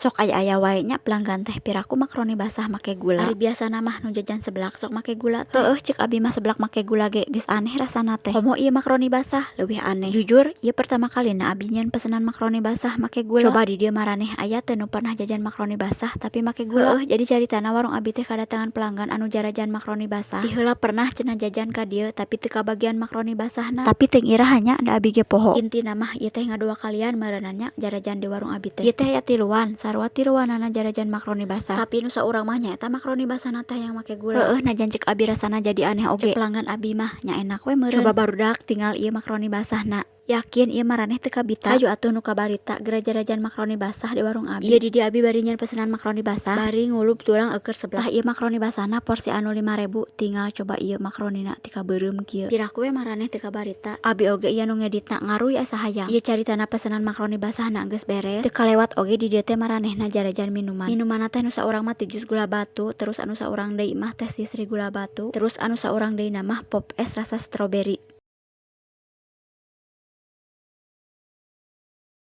Sok aya-aya wae nya pelanggan teh, piraku makaroni basah make gula. Ari biasana mah nu jajan seblak sok make gula teh. Heueuh, ceuk abi mah seblak make gula ge geus aneh rasana teh, komo ieu makaroni basah leuwih aneh. Jujur, ieu pertama kalina abi nyieun pesenan makaroni basah make gula. Coba di dieu maraneh aya teu nu pernah jajan makaroni basah tapi make gula? Heueuh, jadi caritana warung abi teh kadatangan pelanggan anu jarajan makaroni basah. Ti heula pernah cenah jajan ka dieu, tapi teu kabagian makaroni basahna. Tapi teuing iraha nya, da abi ge poho. Intina mah ieu teh ngadua kalian meureunan nya jarajan di warung abi teh. Ieu teh aya tiluan, sarua tiluanana jarajan makaroni basah, tapi nu saurang mah nyaeta makaroni basahna teh hayang make gula. Heueuh, najan ceuk abi rasana jadi aneh oge, ceuk pelanggan abi mah nya enak we meureun. Coba, barudak, tingal ieu makaroni basahna. Yakin ieu maraneh teu kabita. Hayu atuh nu kabarita geura jarajan makaroni basah di warung abi. Ieu di dieu abi bari nyieun pesenan makaroni basah bari ngulub tulang eukeur seblak. Tah, ieu makaroni basahna porsi anu 5000. Tingal coba ieu makaronina ti kabeureum kieu. Piraku we maraneh teu kabarita? Abi oge ieu nu ngeditna ngaruy asa hayang. Ieu caritana pesenan makaroni basahna geus beres. Teu kalewat oge di dieu teh maranehna jarajan minuman. Minumanna teh nu saurang mah ti jus gula batu, terus anu saurang deui mah teh sisri gula batu, terus anu saurang deui na mah pop es rasa stroberi.